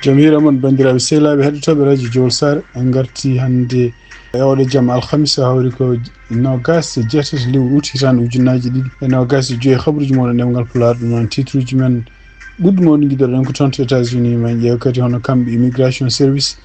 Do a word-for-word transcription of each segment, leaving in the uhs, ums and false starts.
Jam hiira mon, banndiraaɓe sehilaaɓe heɗotooɓe Radio Jowol Saare. En ngarti hannde e oɗo jam alhamisa, hawri ko noogaas e jeetati lewru ut hitaande ujunnaaji ɗiɗi e noogaas e joyi. Habruuji mon e ɗemngal Pulaar, ɗum noon titruuji men ɓurɗi mawɗi ngiɗoɗen ko toon to États-Unis. Men ƴeew kadi hono kamɓe Immigration Service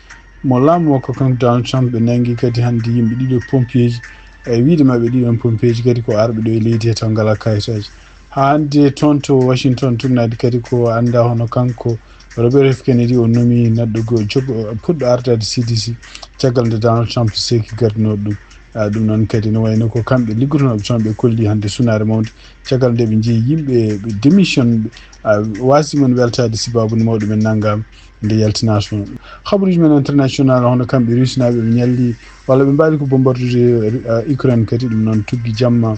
mo laamu makko kanko Donald Trump, ɓe nanngi kadi hannde yimɓe ɗiɗo pompiyeeji. E wiyde maɓɓe, ɗiɗon pompiyeeji kadi ko arɓe ɗo e leydi he taw ngalaa kayitaaji. Haa hannde toon to Washington, tugnaade kadi ko anndaa hono kanko Robert F Kennedy o nomi neɗɗo go-, jog-, puɗɗo ardaade C D C caggal nde Donald Trump seeki gardinooɗo ɗum. Ah, ɗum noon kadi no wayno ko kamɓe liggotonooɓe toon, ɓe kolli hannde sunaare mawnde caggal nde ɓe njeyi yimɓe ɓe démission, ah, waasde mum weltaade sababu nde mawɗo men nanngaama nde yaltinaa toon. Habruuji men international, hono kamɓe Rusinaaɓe ɓe ñalli walla ɓe mbaɗi ko bombardé, ah, Ukraine kadi, ɗum noon tuggi jamma,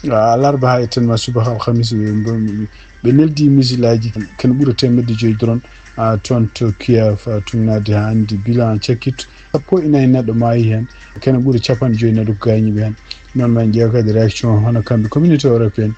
ah, alarba haa e tan ma subaka alhamisa, ɓe, ɓe, ɓe neldi misilaaji kene ɓura teemedde joyi drone, ah, toon to Kiev, ah, tugnaade haa hannde bilan cakkitto sappo e nayi neɗɗo maayi heen, kene ɓura capanɗe joyi neɗɗo ko gaañiiɓe heen. Noon ma en ƴeew kadi réaction hono kamɓe communauté européenne,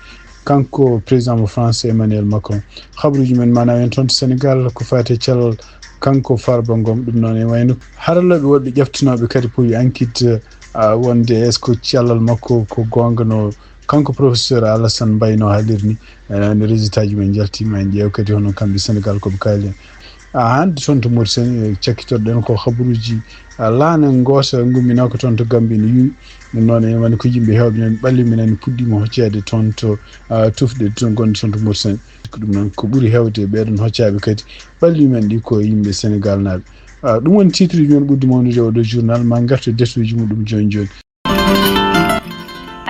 kanko président mo France Emmanuel Macron. Habruuji men maanaam en toon to Sénégal ko faati e calal kanko Farba Ngom. Ɗum noon e wayno haralooɓe woɗɓe ƴeftanooɓe kadi pour enquête, ah, wonde est-ce que cellal makko ko goonga no kanko professeur Alassane Mbaye no haaliri ni, eh, no résultat ji men njalti, ma en ƴeew kadi hono kamɓe Sénégal ko ɓe kaali en. Ah, hannde toon to Mauritanie, eh, cakkitoɗen ko habruuji, ah, laana ngoota ngumminaaka toon to Gambie no yuwi. Ɗum noon ene wayno ko yimɓe heewɓe nani ɓalli men nani puɗɗiima hocceede toon to, ah, tufɗe toon gonɗe toon to Mauritanie. Ko ɗum noon ko ɓuri heewde ɓeeɗon hoccaaɓe kadi ɓalli men ɗi ko yimɓe Sénégal naaɓe. Ah, ɗum woni titre ji men ɓurɗi mawnude e oɗo journal. Ma ngartu e defteeji muɗum jooni jooni.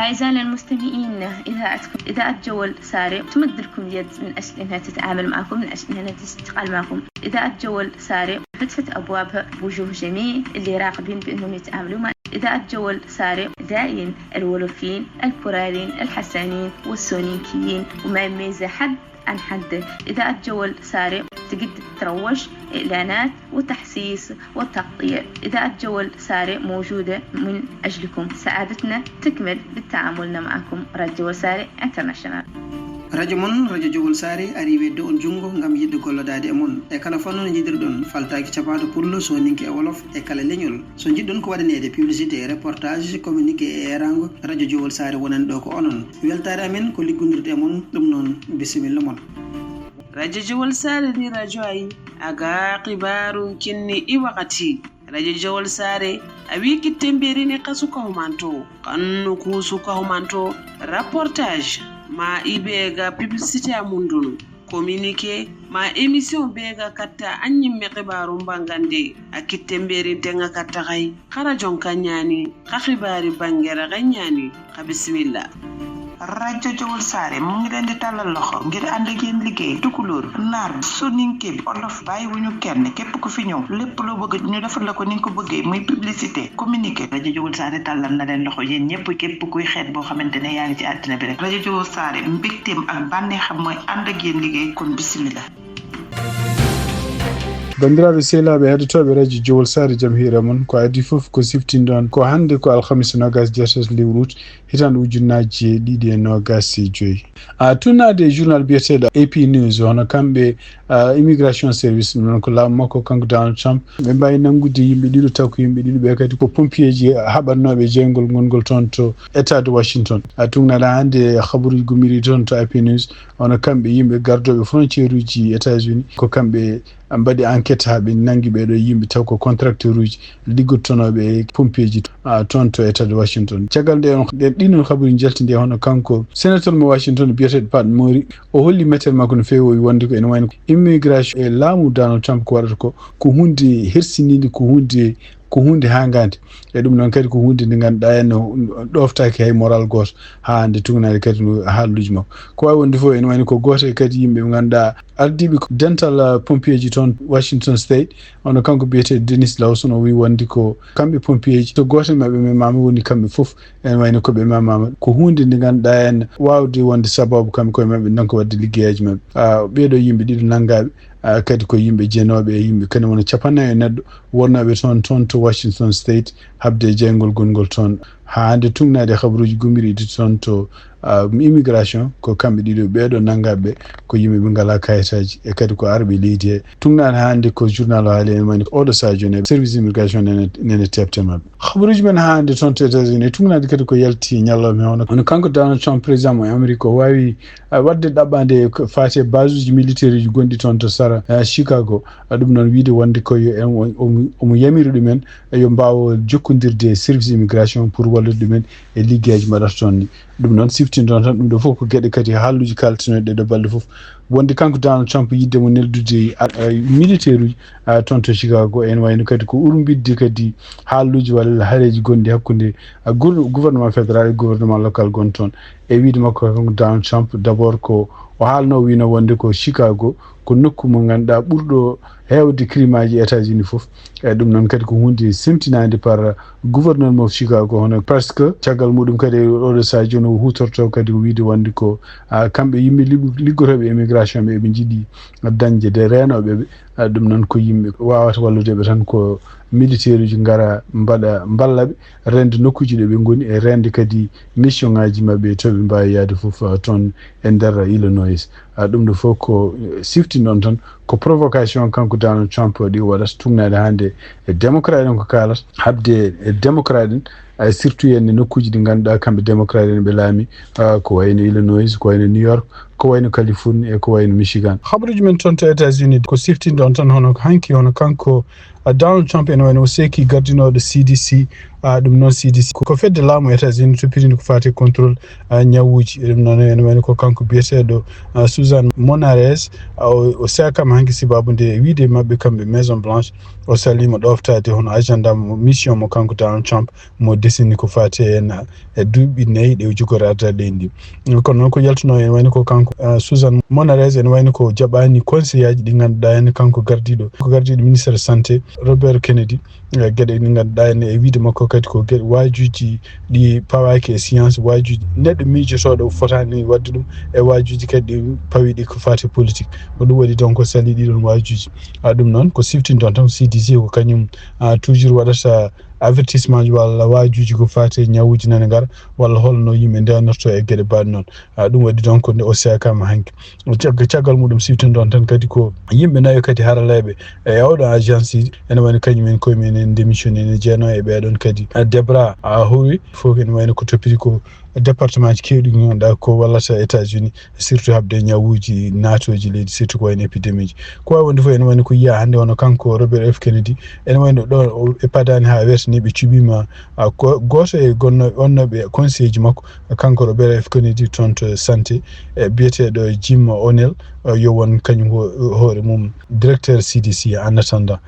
أعزائنا المستمعين، إذاعتكم إذاعة جول ساري تمد لكم يد من أجل أنها تتعامل معكم، من أجل أنها تشتغل معكم. إذاعة جول ساري فتحت أبوابها بوجوه جميل اللي راغبين بأنهم يتعاملوا مع إذاعة جول ساري. داعين الولوفيين، البوراليين، الحسانيين والسونيكيين، وما يميز حد عن حد. إذاعة جول ساري تقدر تروج، إعلانات وتحسيس والتغطية. إذاعة جول ساري موجودة من أجلكم. سعادتنا تكمل بالتعامل معكم. راديو جول ساري انترناشونال. Radio mon, Radio Jowol Saare, ari weddo on junngo ngam yiɗde gollodaade e mon. E kala fannu no njiɗirɗon, faltaaki capaado pullo, sooninke e wolof, e kala leñol. So njiɗɗon ko waɗaneede publicité, reportage, communiqué e eeraango, Radio Jowol Saare wonan ɗo ko onon. Weltaare amen ko liggondirde e mon, ɗum noon, bisimilla mon. Radio Jowol Saare ndi radio ayi, aga xibaaru kinni i wakati. Radio Jowol Saare, a wi kitte mberini kasu kahumanto, kannu kusu kahumanto, reportage, ma ibe ga publicité a mundunu, communiqué, ma émission be ga katta an yimme xibaaru mbangande, a kitte mberin tenga katta xay. Xa rajon ka ñaani, xa xibaari bangera xa ñaani, xa bisimilla. Radio Jowol Saare mu ngi leen di tàllal loxo ngir ànd ak yéen liggéey. Tukulóor, naar, soninke bi, olof, bàyyiwuñu kenn. Képp ku fi ñëw, lépp loo bëgg ñu defal la ko ni nga ko bëggee, muy publicité, communiqué. Radio Jowol Saare tàllal na leen loxo yéen ñëpp, képp kuy xeet boo xamante ne yaa ngi ci àddina bi rek. Radio Jowol Saare, mbégteem ak bànneexam mooy ànd ak yéen liggéey, kon bisimilla. Banndiraaɓe sehilaaɓe heɗotooɓe Radio Jowol Saare, jam hiira mon. Ko adii fof ko siftinɗon ko hannde ko alhamisa noogaas e jeetati lewru ut hitaande ujunnaaji ɗiɗi e noogaas e joyi. A tunnaade e journal biyeteeɗo A P News, hono kamɓe, ah, Immigration Service, ɗum noon ko laamu makko kanko Donald Trump, ɓe mbaawi nanngude yimɓe ɗiɗo, taw ko yimɓe ɗiɗo ɓe kadi ko pompiyeeji haɓatnooɓe jeyngol ngonngol toon to État de Washington. A tugnaɗa hannde habaruuji gummiriiɗi toon to A P News, hono kamɓe yimɓe gardooɓe frontière uji États-Unis, ko kamɓe mbaɗi enquête haa ɓe nanngi ɓeeɗo yimɓe taw ko contracteur uji liggotonooɓe e pompiyeeji, ah, toon to État de Washington. Caggal nde on, ɗen ɗin on habaruuji njaltindi e hono kanko sénateur mo Washington biyeteeɗo Pat Murray, o holli metere makko no feewi, o wi wonde ko ene wayno ko immigration e laamu Donald Trump ko waɗata ko, ko huunde hersiniinde, ko huunde, ko huunde haangaande. E ɗum noon kadi ko huunde nde ngannduɗaa en no ɗoftaaki hay moral gooto haa nde tugnaade kadi no haalluuji makko. Ko waawi wonde fof ene wayno ko gooto e kadi yimɓe ɓe ngannduɗaa ardiiɓe ko dental, ah, pompiyeeji toon Washington State, hono kanko biyeteeɗo Dennis Lawson, o wi wonde ko kamɓe pompiyeeji, so gooto e maɓɓe memaama woni kamɓe fof ene wayno ko ɓe memaama. Ko huunde nde ngannduɗaa en waawde wonde sababu kamɓe koye maɓɓe ndonka waɗde liggeyaaji maɓɓe. Ah, ɓeeɗo yimɓe ɗiɗo nanngaaɓe, ah, kadi ko yimɓe jenooɓe e yimɓe kene wona capanɗe nayi e neɗɗo wonnooɓe toon, toon to Washington State, haɓde e jeyngol gonngol toon. Haa hannde tugnaade habaruuji gomɗiiɗi toon to immigration, ko kamɓe ɗiɗo ɓeeɗo nanngaɓe, ko yimɓe ɓe ngalaa kayitaaji e kadi ko arɓe leydi he. Tugnaade hannde ko journal o haali en woni oɗo sadio ne service immigration nene teɓte maɓɓe. Habaruuji men hannde toon to États-Unis, tugnaade kadi ko yalti ñalawma he, hono kanko Donald Trump, président mo Amérique, o waawi waɗde ɗaɓɓaande ko faati e base uji militaire uji gonɗi toon to sara Chicago. Ɗum noon wiide wonde ko yo omo yamiri ɗumen yo mbaawo jokkondirde e service immigration pour wallude ɗumen e liggeyaaji mbaɗata toon ni. Ɗum noon siftinɗon tan ɗum ɗo fof ko geɗe kadi haalluuji kaaltinooɗi ɗe ɗo balɗe fof, wonde kanko Donald Trump yiɗde mo neldude militaire uji toon to Chicago. En wayno kadi ko urmbidde kadi haalluuji walla hareeji gonɗi hakkunde gouvernement fédéral e gouvernement local gonɗo toon. E wiide makko kanko Donald Trump, d'abord ko o haalno, o wino wonde ko Chicago ko nokku mo ngannduɗaa ɓurɗo heewde crime aji États-Unis fof. E ɗum noon kadi ko hunde semtinaande par gouverneur mo Chicago, hono presque caggal muɗum kadi e oɗo sadio no hutorto kadi o wiide wonde ko kamɓe yimɓe liggotooɓe immigration ɓe, eɓe njiɗi dañde de reenooɓe ɓe. Ɗum noon ko yimɓe wawata wallude ɓe tan ko militaire uji ngara mbaɗa mballa ɓe, rende nokkuuji ɗo ɓe ngoni e rende kadi mission ngaji maɓɓe to ɓe mbawi yaade fof toon e nder Illinois. Ɗum ɗo fof ko sifti noon tan ko provocation kanko Donald Trump ɗi waɗata tugnaade hannde e démocrate en ko kaalata haɓde e démocrate en, surtout hannde nokkuuji ɗi ngannduɗaa kamɓe démocrate en ɓe laami, ko wayno Illinois, ko wayno New York, ko wayno Californie e ko wayno Michigan. Habaruuji men toon to États-Unis ko siftinde on tan hono hanki hono kanko Donald Trump ene wayno o seeki gardinooɗo C D C. Ɗum noon C D C ko fedde laamu États-Unis toppitinde ko faati e contrôle ñawuuji. Ɗum noon ene wayno ko kanko biyeteeɗo Susan Monares, o seekama hanki sibaabu nde wiide maɓɓe kamɓe Maison Blanche o saliima ɗoftaade hono agenda mo, mission mo kanko Donald Trump mo desini ko faati en e duuɓi nayi ɗe o jogori arde leydi ndi. Kono noon ko yaltunoo en wayno ko kanko Susan Monares ene wayno ko jaɓaani conseil aji ɗi ngannduɗaa heen kanko gardiiɗo ko gardiiɗo ministre santé Robert Kennedy. Geɗe ɗi ngannduɗaa heen e wiide makko kadi ko geɗe waajuuji ɗi pawaaki e science, waajuuji neɗɗo miijotooɗo fotaani waɗde ɗum e waajuuji kadi ɗi pawiɗi ko faati politique. Ko ɗum waɗi donc o salii ɗiɗon waajuuji. Ɗum noon ko siftinton tan C D C ko kañum toujours waɗata avertissement walla waajuuji ko faati e ñawuuji nana ngara walla holno yimɓe ndenorto e geɗe mbaɗe noon. Ɗum waɗi donc nde o seekama hanki. Caggal muɗum siftinɗon tan kadi ko yimɓe nayo kadi haraleeɓe e oɗo agence ene wayno kañum en koye mum en démissionné, ene jeeno e ɓeɗon kadi Debra Howe fof ene wayno ko toppiti ko département ji kewɗi ngannduɗaa ko wallata États-Unis surtout haɓde ñawuuji naatooji leydi surtout ko wayno épidémie ji. Ko waawi wonde fof ene wayno ko yiyaa hannde hono kanko Robert F Kennedy ene wayno ɗo e padaani haa weeta ni ɓe cuɓiima gooto e gonno onnooɓe conseil ji makko kanko Robert F Kennedy toon to santé e biyeteeɗo Jim O'Neill yo won kañum hoore mum directeur C D C en attendant.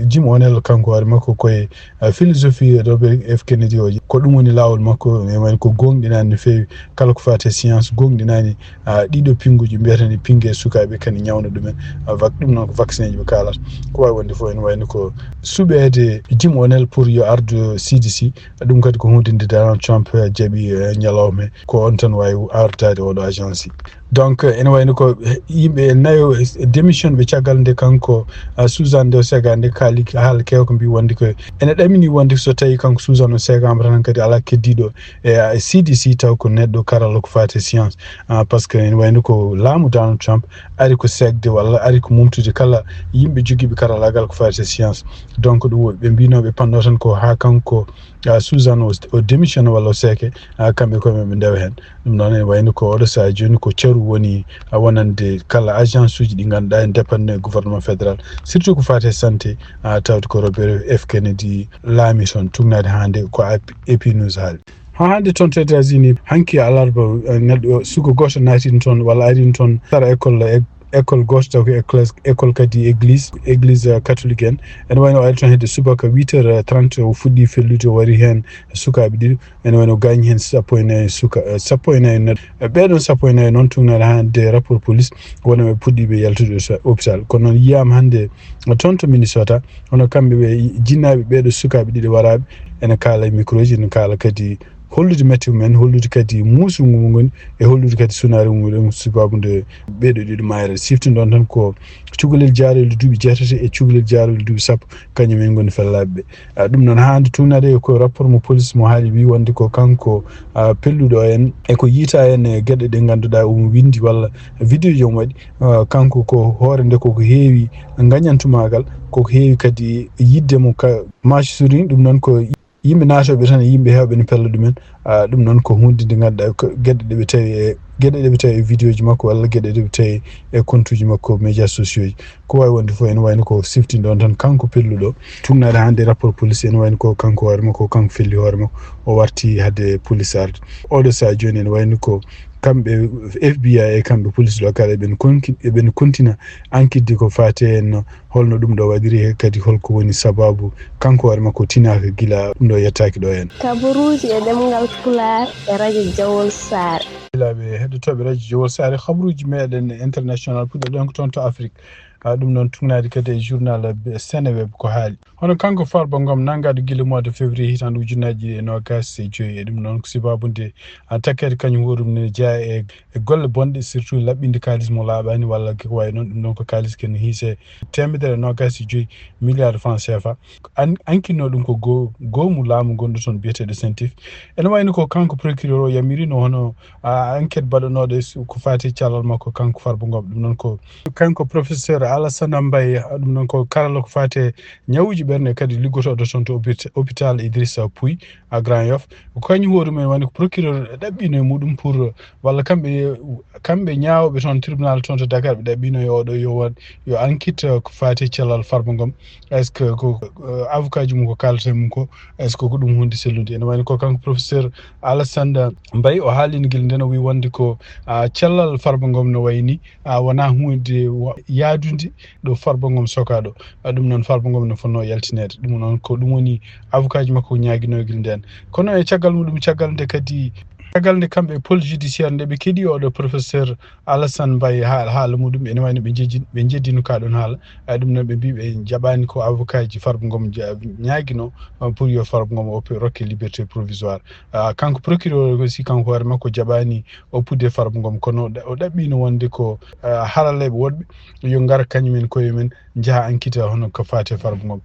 Jim O'Neill kanko hoore makko koye philosophie Robert F Kennedy o ko ɗum woni laawol makko e wayno ko goongɗinaani no feewi kala ko faati e science goongɗinaani ɗiɗo pinnguuji mbiyata ni pinnge sukaaɓe kadi ñawna ɗumen. Ɗum noon ko vaccin ji ɓe kaalata ko waawi wonde fof ene wayno ko suɓeede Jim O'Neill pour yo ardu C D C. Ɗum kadi ko hunde nde Donald Trump jaɓi ñalawma he ko on tan waawi artaade oɗo agence. Donc ene wayno ko yimɓe nayo démission ɓe caggal nde kanko Susan nde o seega nde kaali haala keewa ko mbi wonde ko ene ɗamini wonde so tawi kanko Susan o seegama tan kadi ala keddiɗo e C D C taw ko neɗɗo karalla ko faati e science. Par ce que ene wayno ko laamu Donald Trump ari ko seegde walla ari ko mumtude kala yimɓe jogiiɓe karallagal ko faati e science. Donc ɗum ɓe mbino ɓe panno tan ko haa kanko Susan o démissionné walla o seeke kamɓe koye maɓɓe ndewa heen. Ɗum noon ene wayno ko oɗo sahaa jooni ko caru woni wonande kala agence uji ɗi ngannduɗaa ene dépendre e gouvernement fédéral surtout ko faati e santé tawde ko Robert F Kennedy laami toon tugnaade haa nde ko A P News haali. Haa hannde toon to États-Unis hanki alarba neɗɗo suka gooto naatino toon walla arino toon sara école école gooto taw ko école kadi église église catholique en ene wayno ari toon hedde subaka huit heures trente o fuɗɗi fellude o wari heen sukaaɓe ɗiɗo ene wayno gaañi heen sappo e nayi suka sappo e nayi neɗɗo. Ɓeɗon sappo e nayi noon tugnaade hannde rapport police wonno ɓe puɗɗiɓe yaltude hôpital kono noon yiyama hannde toon to Minnesota hono kamɓe ɓe jinnaaɓe ɓeɗo sukaaɓe ɗiɗo waraɓe ene kaala e microji ene kaala kadi hollude mette mumen, hollude kadi muusu ngu ngoni, e hollude kadi sunaare mum ɗum, sababu nde ɓeeɗo ɗiɗo maayre. Siftinɗon tan ko cukalel jaaroyel duuɓi jeetati e cukalel jaaroyel duuɓi sappo, kañum en ngoni fellaaɓe ɓe. Ah, ɗum noon, haa hannde tuugnaade e ko rapport mo police mo haali, wi wonde ko kanko, ah, pelluɗo en, e ko yiita en e geɗe ɗe ngannduɗaa omo winndi walla vidéo ji omo waɗi. Ah, kanko ko hoore nde koko heewi ngañantumaagal, koko heewi kadi yiɗde mo ka maaci surin. Ɗum noon ko yimɓe naatooɓe tan e yimɓe heewɓe ne pella ɗumen. Ah, ɗum noon ko huunde nde ngannduɗaa ko geɗe ɗe ɓe tawi e, geɗe ɗe ɓe tawi e vidéo ji makko walla geɗe ɗe ɓe tawi e compte uji makko médias sociaux ji. Ko waawi wonde fof, ene wayno ko siftinɗon tan kanko pelluɗo. Tuugnaade hannde rapport police, ene wayno ko kanko hoore makko, ko kanko felli hoore makko, o warti hade police arde. Oɗo sahaa jooni ene wayno ko kamɓe F B I e kamɓe police ɗo kala eɓen konki-, eɓen kontina enquête ko faati heen, holno ɗum ɗo waɗiri, he kadi holko woni sababu kanko hoore makko tinaaka gila ɗum ɗo yettaaki ɗo heen. Kabaruuji e ɗemngal Pulaar e radio Jawol Saare. Sehilaaɓe heɗotooɓe radio Jawol Saare, kabaruuji meɗen international puɗɗoɗen ko toon to Afrique. Ah, ɗum noon tuugnaade kadi e journal be-, Seneweb ko haali. Hono kanko Farba Ngom, nanngaɗo gila mois de février hitaande ujunnaaji ɗiɗi e noogaas e joy, e ɗum noon ko sababu nde, ah, takkeede kañum hoore mum ne jeyaa e, e golle bonɗe, surtout laɓɓinde kaalis mo laaɓaani walla ko wayi noon. Ɗum noon ko kaalis ken hiise teemedere e noogaas e joy milliards francs C F A. An-, ankinno ɗum ko go-, goomu laamu gonɗo toon biyeteeɗo Sentif. Ene wayno ko kanko procureur o yamirino hono, ah, enquête baɗanooɗo e s-, ko faati e cellal makko kanko Farba Ngom. Ɗum noon ko kanko professeur Alassane Mbaye, ah, ɗum noon ko karalla ko faati e ñawuuji ɓernde kadi liggotooɗo toon to hôpit-, hôpital Idrissa Pouye à Grand Yoff. Ko kañum hoore mum woni ko procureur ɗaɓɓino e muɗum pour, walla kamɓe, kamɓe ñaawɓe toon tribunal toon to Dakar ɓe ɗaɓɓino e oɗo yo waɗ, yo enquête, euh, ko faati e cellal Farba Ngom. Est-ce que ko, euh, avocat ji mum ko kaalata e mum ko, est-ce que ko ɗum huunde sellude? Ene wayno ko kanko professeur Alassane Mbaye o haalino gila ndeen, o wi wonde ko, ah, cellal Farba Ngom no wayi ni, ah, wonaa huunde wa-, yaadude ɗo Farba Ngom sokaa ɗo. Ah, ɗum noon Farba Ngom no fotnoo yaltineede. Ɗum noon ko ɗum woni avocat ji makko ko ñaaginoo gila ndeen. Kono e caggal muɗum, caggal nde kadi, caggal nde kamɓe pôle judiciaire nde ɓe keɗii oɗo professeur Alassane Mbaye haal-, haala muɗum, ene wayno ɓe njeji-, ɓe njeddino kaa ɗoon haala. Ah, ɗum noon ɓe mbii ɓe njaɓaani ko avocat ji Farba Ngom ja-, ñaaginoo, ah, pour yo Farba Ngom o pe-, rokke liberté provisoire. Ah, kanko procureur aussi, kanko hoore makko jaɓaani oppude Farba Ngom, kono o ɗa-, o ɗaɓɓiino wonde ko, ah, haralleeɓe woɗɓe yo ngar kañum en koye mum njaha enquête hono ko faati e Farba Ngom.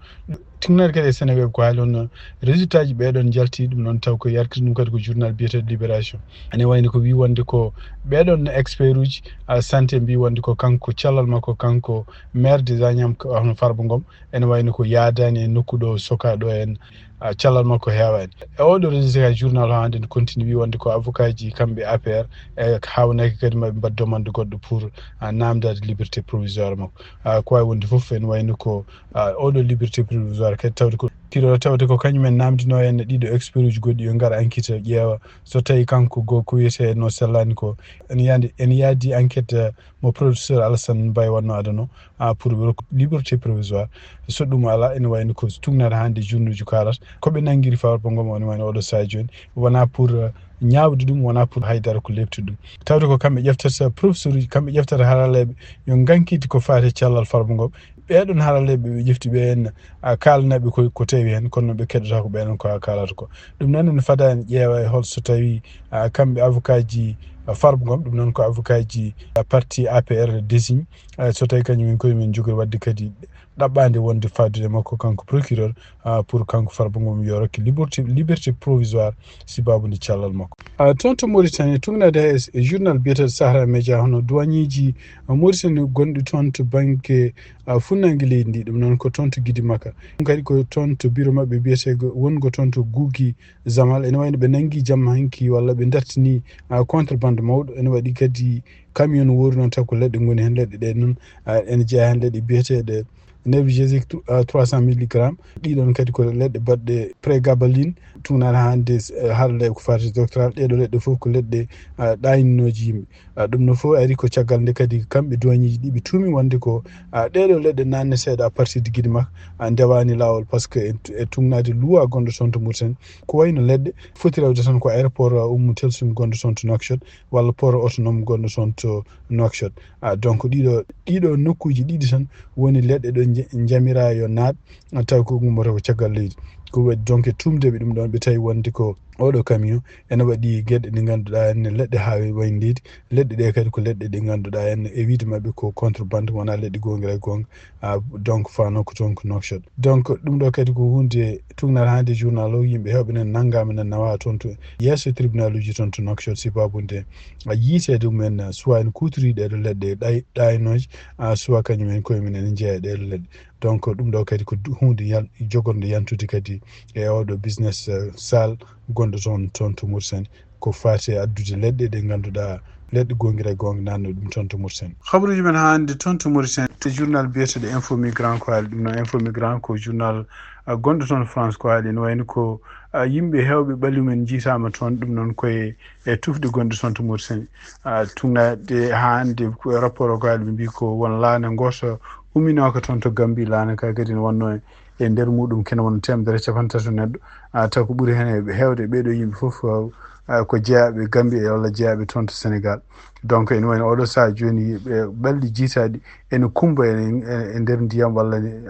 Tuugnaade kadi e Seneweb ko haali on, résultat ji ɓeeɗon njalti, ɗum noon taw ko yarkiri ɗum kadi ko journal biyeteeɗo Libération. Ene wayno ko wi wonde ko ɓeeɗon expert uji, ah, santé mbii wonde ko kanko cellal makko, kanko maire des Agnam, ko hono Farba Ngom, ene wayno ko yaadaani e nokku ɗo sokaa ɗo en, ah, cellal makko heewaani. E oɗo résultat journal o hannde ne continue wi wonde ko avocat ji kamɓe A P R e haawnaaki kadi maɓe mbaɗa demande goɗɗo pour, ah, naamndaade liberté provisoire makko. Ah, ko waawi wonde fof ene wayno ko, ah, oɗo liberté provisoire kadi tawde ko tiro tawde ko kañum en naamndinoo en ɗiɗo expert uji goɗɗi yo ngar enquête ƴeewa so tawi kanko go ko wiyetee no sellaani ko. Ene yaadi, ene yaadi enquête, eh, mo professeur Alassane Mbaye wonno adano, ah, pour ɓe rokku liberté provisoire. So ɗum alaa, ene wayno ko tuugnaade hannde journal uji kaalata ko ɓe nanngiri Farba Ngom, ene wayno oɗo sahaa jooni wonaa pour, eh, ñaawde ɗum, wonaa pour haydara ko leɓtude ɗum. Tawde ko kamɓe ƴeftata professeur uji, kamɓe ƴeftata haralleeɓe yo ngankiti ko faati e cellal Farba Ngom. Ɓeeɗon haralleeɓe ɓe ƴefti ɓe en, ah, kaalanaɓe ko, ko tawi heen, kono ɓe keɗotaako ɓeeɗon ko kaalata ko. Ɗum noon ene fada en ƴeewa e hol so tawi, ah, kamɓe avocat ji, ah, Farba Ngom, ɗum noon ko avocat ji, ah, parti A P R désigne, ah, so tawi kañum en koye mum njogori waɗde kadi ɗaɓɓaande wonde faadude makko kanko procureur, ah, pour kanko Farba Ngom yo rokke liberté, liberté provisoire sibaabu nde cellal makko. Ah, toon to Mauritanie, tuugnaade e, e journal biyeteeɗo Sahara Média, hono douanier ji, ah, Mauritanie gonɗi toon to bannge, ah, funnaange leydi ndi, ɗum noon ko toon to Gidimaka. Ɗum kadi ko toon to bureau maɓɓe biyetee wongo toon to Gugi Zamal. Ene wayno ɓe nanngi jamma hanki walla ɓe dartini, ah, contrebande mawɗo. Ene waɗi kadi camion woori noon taw ko leɗɗe ngoni heen, leɗɗe ɗe noon, ah, ene jeyaa heen leɗɗe biyeteeɗe Nevigesik tr-, ah, trois cent milligrammes. Ɗiɗon kadi ko leɗɗe baɗɗe prégabalin, tuugnaade hannde, eh, haralleeɓe ko faati doctoral. Ɗeeɗo leɗɗe fof ko leɗɗe, ah, ɗaaninooje yimɓe. Ah, ɗum no fof ari ko caggal nde kadi kamɓe douanier ji ɗi ɓe tuumi wonde ko, ah, ɗeeɗo leɗɗe naatneteeɗe à partir de Gidimaka, ah, ndewaani laawol, par ce que e, e tuugnaade luwa gonɗo toon to Mauritanie, ko wayno leɗɗe foti rewde tan ko aéroport, ah, Oumou Kalsoum gonɗo toon to Nouakchott, walla port autonome gonɗo toon to Nouakchott. Ah, donc ɗiɗo, ɗiɗo nokkuuji ɗiɗi tan woni leɗɗe ɗo nja-, njamiraa yo naat, ah, taw ko ummotoo ko caggal leydi. Ko waɗi donc e tuumdeɓe ɗum ɗoon, ɓe tawi wonde ko Oɗo camion ene waɗi geɗe ɗe ngannduɗaa ene leɗɗe haa wayi leydi. Leɗɗe ɗe kadi ko leɗɗe ɗe ngannduɗaa ene e wiyde maɓɓe ko contrebande, wonaa leɗɗe goonga e goonga. Ah, donc faano ko toon ko Nouakchott. Donc ɗum ɗo kadi ko huunde tuugnaade hannde journal o, yimɓe heewɓe ene nanngaama ene nawaa toon to yeeso tribunal uji toon to Nouakchott, sibabude a yiiteede mumen soit ene kuutori ɗeɗo leɗɗe ɗay-, ɗaynooje, ah, soit kañum en koye mum ene njeeya ɗeɗo leɗɗe. Donc ɗum ɗo kadi ko du-, huunde yan-, jogorde yantude kadi e oɗo business, eh, sale gonɗo toon, toon to Mauritanie. Ko faati e addude leɗɗe ɗe ngannduɗaa leɗɗe goonga e goonga nanno ɗum toon to Mauritanie. Habaruuji men hannde toon to Mauritanie, to journal biyeteeɗo Info Migrant ko haali ɗum. No Info Migrant ko journal, ah, gonɗo toon France ko haali. No wayno ko, ah, yimɓe heewɓe ɓalli mumen njiitaama toon, ɗum noon koye e tufɗe gonɗe toon to Mauritanie. Ah, tuugnaade haa hannde ko e rapport o ko haali, ɓe mbii ko won laana gooto umminooka toon to Gambie, laana ka kadi ne wonnoo e nder muɗum kene wona teemedere capanɗe tati neɗɗo. Ah, taw ko ɓuri heen e heewde ɓee ɗoo yimɓe fof, ah, ko jeyaaɓe Gambie e walla jeyaaɓe toon to Sénégal. Donc ene wayno oɗo sahaa jooni ɓe ɓalli jiitaaɗi ene kumba e, e, e nder ndiyam walla ne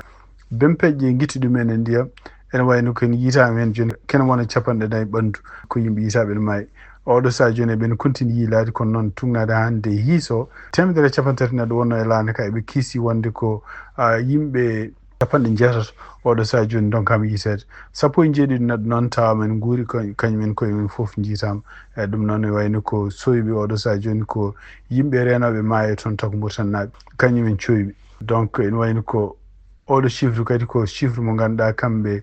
bempeƴƴe ngitti ɗum en e ndiyam. Ene wayno ko en yiitaama heen jooni kene wona capanɗe nayi ɓanndu ko yimɓe yiitaaɓe ene maayi. Oɗo sahaa jooni eɓen continue yiilaade, kono noon tuugnaade hannde hiiso teemedere capanɗe tati neɗɗo wonnoo e laana ka, eɓe kiisi wonde ko, ah, yimɓe capanɗe jeetato oɗo sahaa jooni ndonkaama yiiteede. Sappo e jeeɗiɗi neɗɗo noon tawaama ene nguuri, ko-, kañum en koye mum fof njiitaama. E ɗum noon ene wayno ko soyɓe oɗo sahaa jooni ko yimɓe reenooɓe maayo toon, taw ko Mauritanie naaɓe, kañum en coyɓe. Donc ene wayno ko oɗo chiffre kadi ko chiffre mo ngannduɗaa kamɓe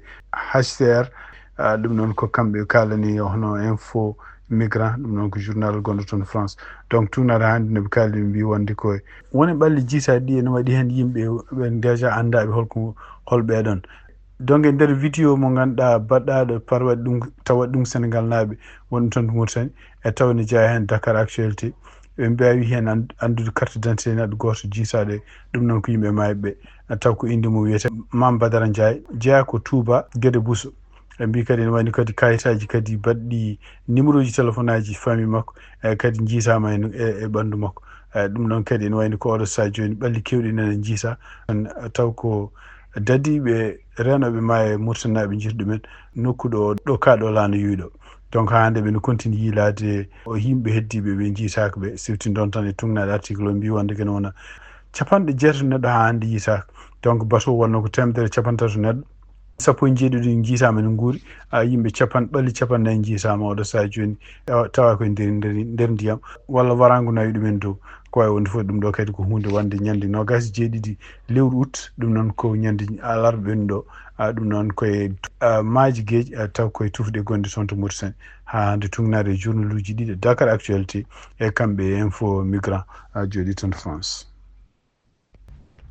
H C R, ah, ɗum noon ko kamɓe kaalani hono Info Migrant, ɗum noon ko journal gonɗo toon France. Donc tuugnaade hannde no ɓe kaali, ɓe mbii wonde ko woni ɓalli jiitaaɗi ɗi ene waɗi heen yimɓe ɓen déjà anndaaɓe holko, hol ɓee ɗoon. Donc e nder vidéo mo ngannduɗaa baɗɗaaɗo par waɗi ɗum, taw waɗi ɗum Sénégal naaɓe wonɓe toon to Mauritanie, e taw ne jeyaa heen Dakar Actualité. Ɓe mbaawi heen an-, anndude carte d'identité neɗɗo gooto jiitaaɗo e ɗum noon ko yimɓe maayɓe ɓe. Taw ko innde mum wiyetee Mame Badara Ndiaye, jeyaa ko Touba Guédé Bousso. Ɓe mbii kadi ene wayno kadi kayitaaji kadi baɗɗi numéro ji téléphone aji famille makko, e kadi njiitaama e, e, e ɓanndu makko. E, ɗum noon kadi ene wayno ko oɗo sahaa jooni ɓalli keewɗi nana njiitaa. Taw ko dadiiɓe reenooɓe maayo e Mauritanie naaɓe njiita ɗumen nokku ɗo, ɗo kaa ɗo laana yowi ɗo. Donc haa hannde ɓe no continue yiilaade o yimɓe heddiiɓe ɓe njiitaaka ɓe, siftindon tan e tuugnaade article o mbii wonde kene wona capanɗe jeetato neɗɗo haa hannde yiitaaka. Donc bateau wonnoo ko teemedere capanɗe tato neɗɗo, sappo e jeeɗiɗo njiitaama ene nguuri, a, yimɓe capan-, ɓalli capanɗe nayi njiitaama oɗo sahaa jooni, tawa, tawa ko e nder, nder, nder ndiyam walla waraango nawi ɗumen dow. Ko waawi wonde fof ɗum ɗo kadi ko huunde wonde ñande noogaas e jeeɗiɗi lewru août, ɗum noon ko ñande alarba ɓennuɗo, a, ɗum noon ko e, a, maaje geej, a, taw ko e tufɗe gonɗe toon to Mauritanie. Haa hannde tuugnaade e journaluuji ɗiɗi, Dakar Actualité e kamɓe e Info Migrant, a, jooɗii toon to France.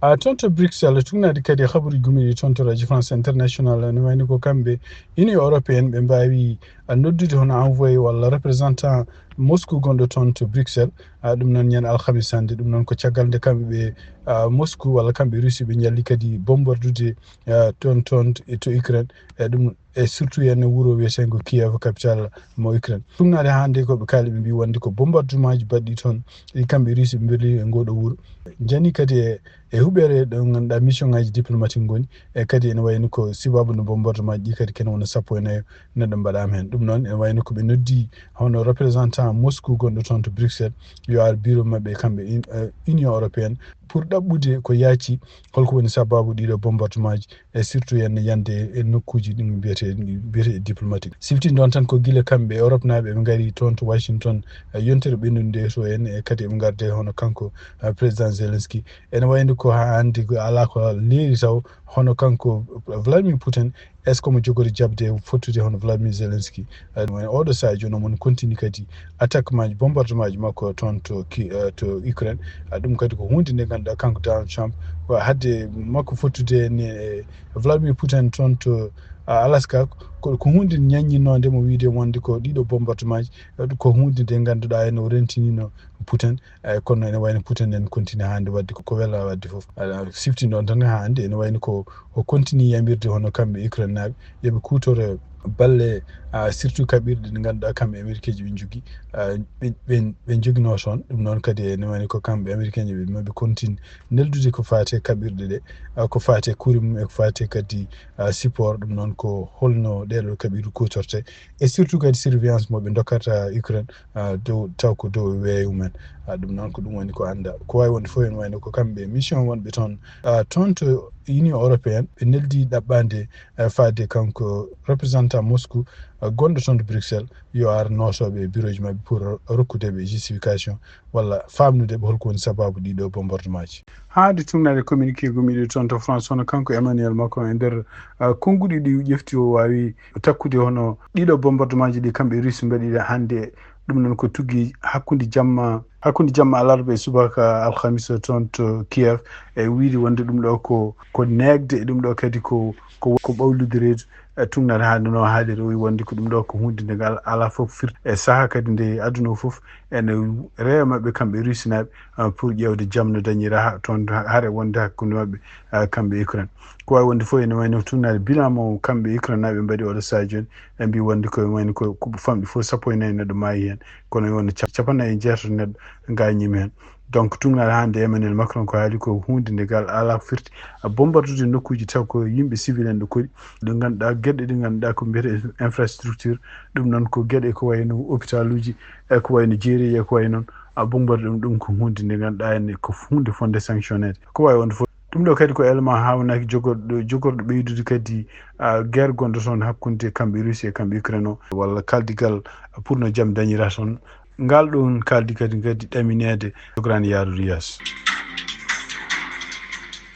A, toon to Bruxelles, tuugnaade kadi e habaruuji gummiiɗi toon to Radio France International, ene wayno ko kamɓe Union Européenne ɓe mbaawi, a, noddude hono envoyé walla représentant Moscou gonɗo toon to Bruxelles. A, ɗum noon ñande alhamis hannde, ɗum noon ko caggal nde kamɓe ɓe, a, Moscou walla kamɓe Russie ɓe njalli kadi bombardude, a, toon, toon to Ukraine. E ɗum, e surtout heen wuro wiyeteengo Kiev, capitale mo Ukraine. Tuugnaade hannde ko ɓe kaali, ɓe mbii wonde ko bombardement ji baɗɗi toon, ɗi kamɓe Russie ɓe mberli e ngoo ɗoo wuro. Njani kadi e, e huɓeere ɗo ngannduɗaa mission ngaji diplomatique ngoni, e kadi ene wayno ko sibabu no bombardement ji ɗi kadi kene wona sappo e nayo neɗɗo mbaɗaama heen. Ɗum noon ene wayno ko ɓe noddi hono représentant Moscou gonɗo toon to Bruxelles yo ar bureau maɓɓe kamɓe in-, eh, Union Européenne pour ɗaɓɓude ko yaaci holko woni sababu ɗiɗo bombardement ji. E surtout heen yande e nokkuuji ɗin mbiyetee, mbiyetee diplomatique. Siftinde on tan ko gila kamɓe Europe naaɓe ɓe ngari toon to Washington, e yontere ɓennunde to en, e kadi ɓe ngarde hono kanko, eh, président Zelensky. Ene wayno ko haa hannde ko alaa ko leeri taw hono kanko Vladimir Putin, est-ce que omo jogori jaɓde fottude hono Vladimir Zelensky? Eh, ɗum en oɗo sahaa jooni omo continue kadi attaque maaji, bombardement ji makko toon to Ki-, eh, to Ukraine. Ah, ɗum kadi ko huunde nde ngannduɗaa kanko Donald Trump ko hadde makko fottude ne, eh, Vladimir Putin toon to, ah, Alaska, ko, ko huunde ñaññinnoonde mo wiide wonde ko ɗiɗo bombardement ji, eh, ko huunde nde ngannduɗaa ene o rentinino Putin, eh, kono ene wayno Putin en continue hannde waɗde ko, ko wela waɗde fof. Aɗa siftinde on tan haa hannde ene wayno ko o continue yamirde hono kamɓe Ukraine naaɓe, yo ɓe kuutoro balle, ah, surtout kaɓirɗe ɗe ngannduɗaa kamɓe Amérique ji ɓe njogii, ah, ɓe, ɓe, ɓe njoginoo toon. Ɗum noon kadi ene wayno ko kamɓe Américain ji ɓe, maɓe continue neldude ko faati e kaɓirɗe ɗe, ah, ko faati e kuure mum e ko faati e kadi, ah, support. Ɗum noon ko holno ɗeeɗo kaɓirɗe kuutorte, e surtout kadi surveillance mo ɓe dokkata Ukraine, ah, dow, taw ko dow weeyo mum en. Ah, ɗum noon ko ɗum woni ko annda. Ko waawi wonde fof ene wayno ko kamɓe mission wonɓe toon, ah, toon to Union Européenne, ɓe neldi ɗaɓɓande, ah, faade kanko représentant Moscou, ah, gonɗo toon to Bruxelles, yo ar nootooɓe e bureauji maɓɓe pour rokkude ɓe justification walla faamnude ɓe holko woni sababu ɗiɗo bombardement ji. Haa nde tuugnaade communiqué gumiiɗo toon to France, hono kanko Emmanuel Macron e nder, ah, konnguɗi ɗi ƴefti o waawi takkude hono ɗiɗo bombardement ji ɗi kamɓe Russie mbaɗi ɗi hannde. Ɗum noon ko tuggi hakkunde jamma, hakkunde jamma alarba e subaka alhamisa toon to Kiev, e wiyde wonde ɗum ɗo ko, ko neegde, e ɗum ɗo kadi ko, ko, ko ɓawlude reedu, e tuugnaade hannde no haaliri o wonde ko ɗum ɗo ko huunde nde ngal alaa fof firti e sahaa kadi nde aduna o fof ene rewa maɓɓe kamɓe Russie naaɓe, ah, pour ƴeewde jam no dañira ha-, toon ha-, hare wonde hakkunde maɓɓe, ah, kamɓe Ukraine. Ko waawi wonde fof ene wayno tuugnaade bilan mo kamɓe Ukraine naaɓe mbaɗi oɗo sahaa jooni, ɓe mbi wonde ko wayno ko, ko famɗi fof sappo e nayi neɗɗo maayi heen, kono wonde cap-, capanɗe nayi e jeetato neɗɗo gaañiima heen. Donc, tuugnaade hannde Emmanuel Macron ko haali ko huunde nde ngal alaa ko firti, ah, bombardude nokkuuji taw ko yimɓe civil en ɗo koɗi, ɗo ngannduɗaa geɗe ɗe ngannduɗaa ko mbiyetee infrastructure, ɗum noon ko geɗe ko wayno hôpitaluuji, e ko wayno jeereeji, e ko wayi noon, a bombarde ɗum, ɗum ko huunde nde ngannduɗaa ene ko huunde fotnde sanctionneede. Ko waawi wonde fof. Ɗum ɗo kadi ko élément haawnaaki jogorɗo, jogorɗo ɓeydude kadi, ah, guerre gonɗo toon hakkunde kamɓe Russie e kamɓe Ukraine o, walla kaldigal pour no jam dañira toon. Ngal ɗoon kaldi kadi, kadi ɗamineede jogoraani yaarude yeeso.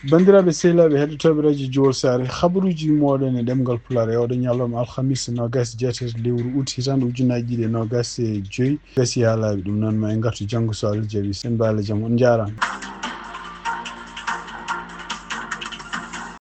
Banndiraaɓe sehilaaɓe heɗotooɓe Radio Jowol Saare, habaruuji mooɗon e ɗemngal Pulaar e oɗo ñalawma alhamis noogaas e jeetati lewru ut hitaande ujunaaji ɗiɗi e noogaas e joy. Gasi haalaaɓe ɗum noon, ma en ngartu janngo so Allah jaɓi. Sen mbaala jam, on njaaraama.